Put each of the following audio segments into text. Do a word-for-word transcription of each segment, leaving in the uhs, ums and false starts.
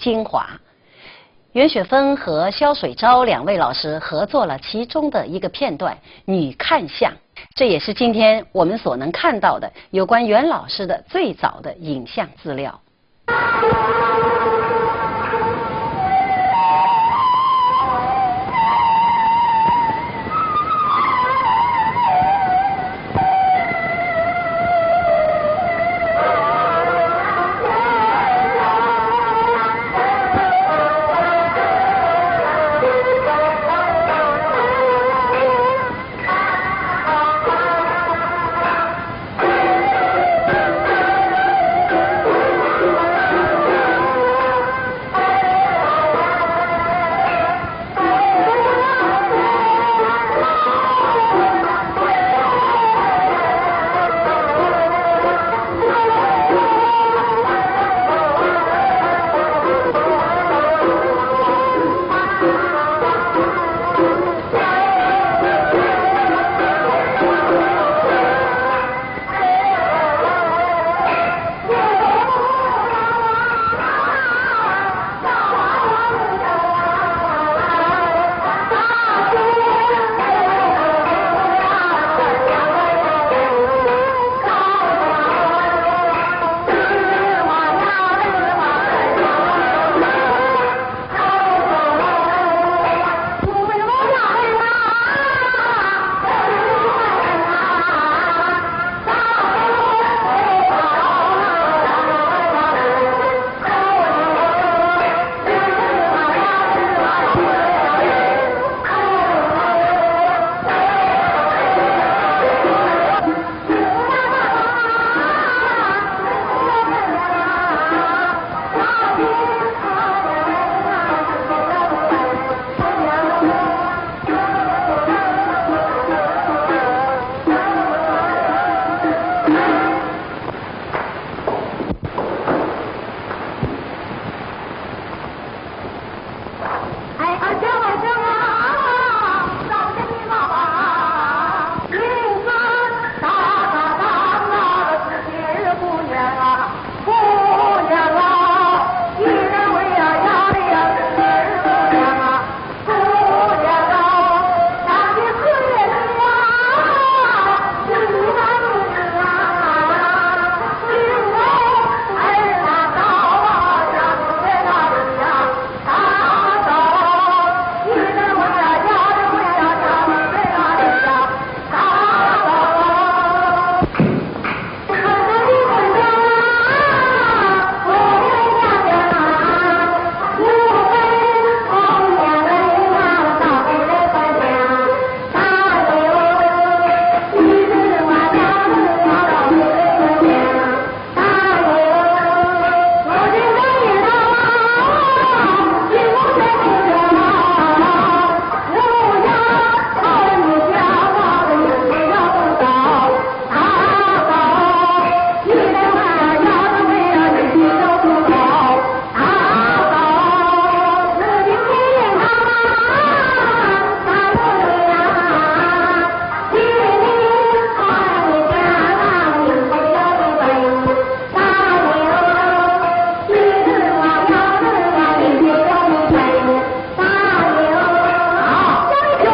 精华。袁雪芬和萧水昭两位老师合作了其中的一个片段《女看相》，这也是今天我们所能看到的有关袁老师的最早的影像资料。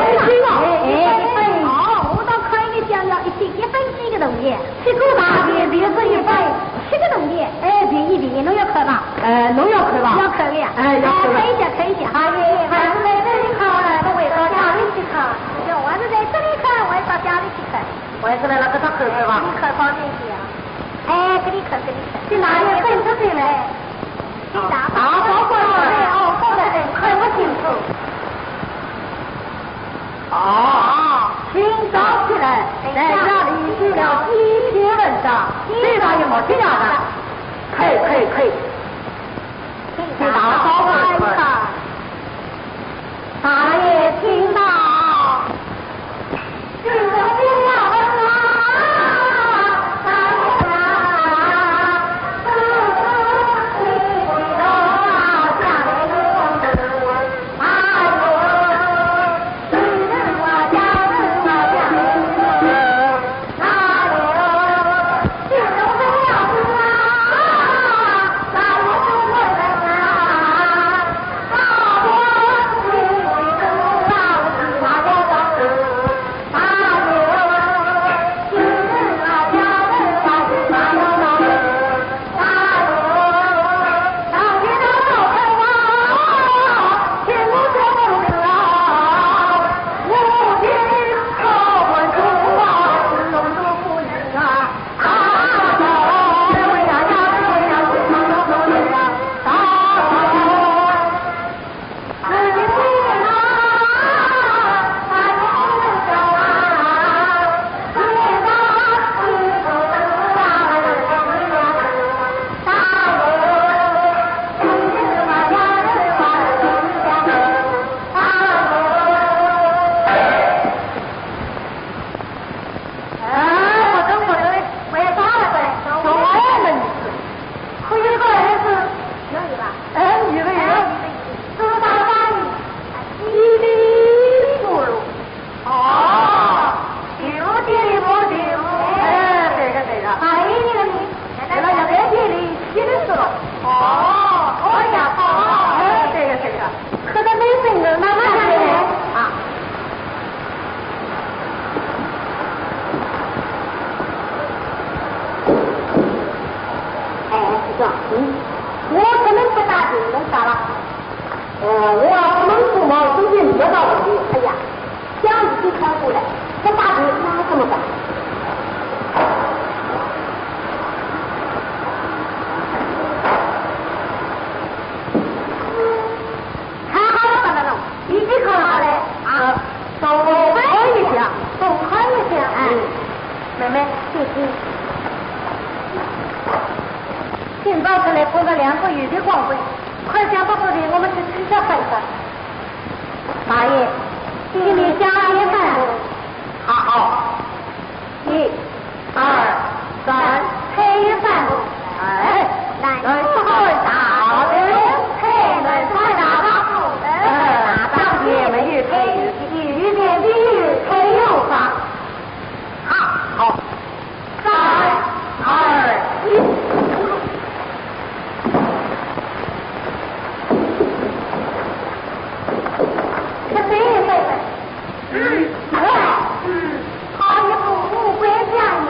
哎，一本，哦，我倒看一个相要一斤一本几个铜钿，七个铜钿，便宜是一本，七个铜钿，哎，便宜便宜，侬要看伐？呃，侬要看伐？要看个呀。哎，要看个。哎，看一下，看一下。哎，还是来这里看，还是回到家里去看？对，我还是在这里看，我还到家里去看。我还是来了搿搭看看伐？你看方便些啊。哎，搿里看，搿里看。去拿一本出来。 啊，包括了，哦，包括了，看不清楚。啊，清早起来，在家里写了几篇文章，非常有模样的。可以，可以，可以。请大家稍微看。大爷听到。两个月的光棍，快点把这里我们去吃下饭吧。大爷，请你加一饭。好，好。一、二、三，吃一饭。哎，来，来，快打了，嘿，来，快打了。哎，打仗也没有退，有点的退又吧。好，好。三、二、一。这谁也没问。嗯，哎，嗯，他也不会讲的。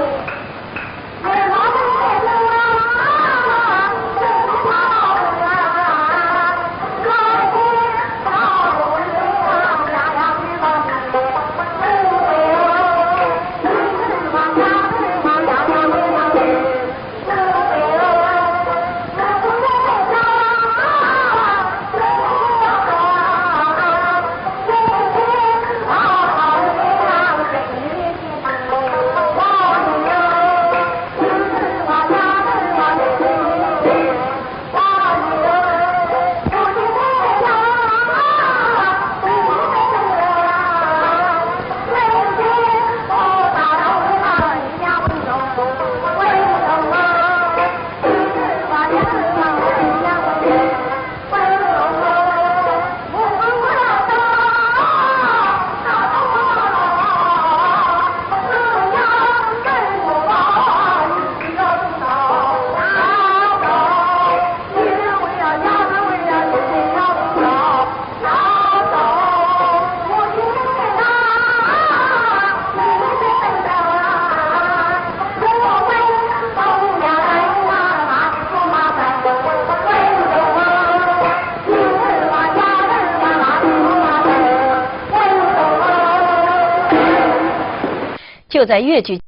就在越剧